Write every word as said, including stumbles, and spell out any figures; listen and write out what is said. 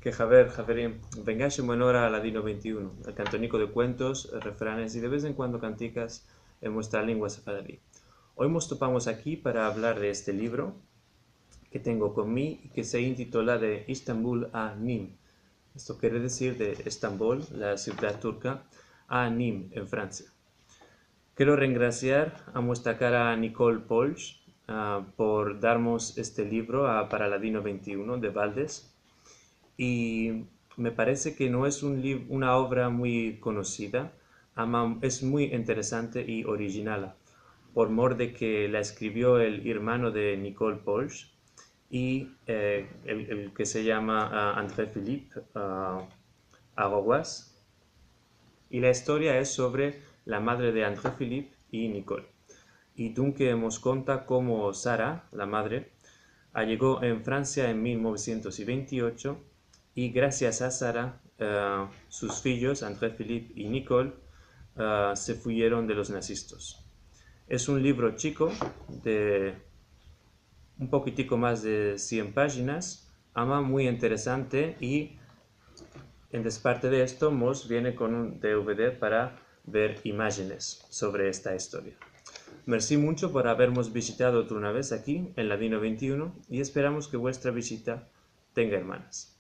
Ke haber, haverim, vengash en buena ora a Ladino vente i uno, el kantoniko de kuentos, refranes i de vez en kuando kantikas en muestra lengua sefaradi. Oy mos topamos aki para avlar de este livro ke tengo kon mi i ke se intitola De Estambol a Nim. Esto kere dizir de Estambol, la sivdad turka, a Nim, en Fransia. Kero rengrasiar a muestra kara Nicole Polsch, a, por darmos este livro, a, para Ladino vente i uno de baldes. I me parese ke no es un liv-, una ovra muy konosida, ama es muy interesante i orijinala, por mor de ke la eskrivio el ermano de Nicole Polsch i, e, el, el ke se yama, a, André Philippe, a, Arroguas. I la istoria es sovre la madre de André Philippe i Nicole. I dunke mos konta komo Sara, la madre, ayego en Fransia en mil novesientos i vente i ocho, i grasias a Sara, e, sus fijos, André Philippe i Nicole, e, se fuyeron de los nazistas. Es un livro chiko de un pokitiko mas de sien pajinas, ama muy interesante i, en desparte de esto, mos viene kon un DVD para ver imajenes sovre esta istoria. Mersi muncho por avermos vijitado otra una vez aki en Ladino vente i uno i esperamos ke vuestra vijita tenga ermanas.